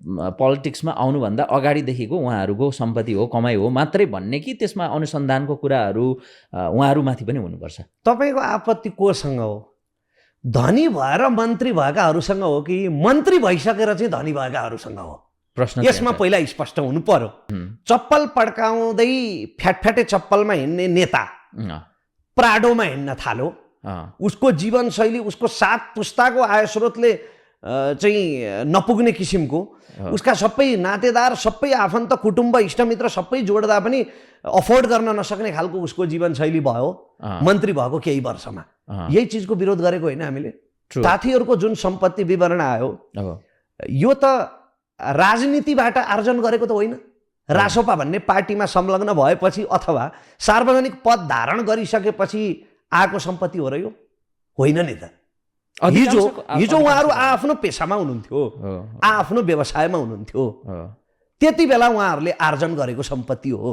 पोलिटिक्समा आउनुभन्दा अगाडिदेखिको उहाँहरूको सम्पत्ति हो, कमाइ हो मात्रै भन्ने कि त्यसमा अनुसन्धानको कुराहरू उहाँहरूमाथि पनि हुनुपर्छ? तपाईँको आपत्ति कोसँग हो? धनी भएर मन्त्री भएकाहरूसँग हो कि मन्त्री भइसकेर चाहिँ धनी भएकाहरूसँग हो? प्रश्न यसमा पहिला स्पष्ट हुनु पर्यो। चप्पल पड्काउँदै फ्याटफ्याटे चप्पलमा हिँड्ने नेता प्राडोमा हिँड्न थाल्यो, उसको जीवनशैली, उसको 7 पुस्ताको आय स्रोतले चाहिँ नपुग्ने किसिमको, उसका सबै नातेदार, सबै आफन्त, कुटुम्ब, इष्टमित्र सबै जोड्दा पनि अफोर्ड गर्न नसक्ने खालको उसको जीवनशैली भयो मन्त्री भएको केही वर्षमा। यही चिजको विरोध गरेको होइन हामीले। साथीहरूको जुन सम्पत्ति विवरण आयो, यो त राजनीतिबाट आर्जन गरेको त होइन। रासोपा भन्ने पार्टीमा संलग्न भएपछि अथवा सार्वजनिक पद धारण गरिसकेपछि आएको सम्पत्ति हो र यो? होइन नि त। हिजो उहाँहरू आफ्नो पेसामा हुनुहुन्थ्यो, आफ्नो व्यवसायमा हुनुहुन्थ्यो, त्यति बेला उहाँहरूले आर्जन गरेको सम्पत्ति हो।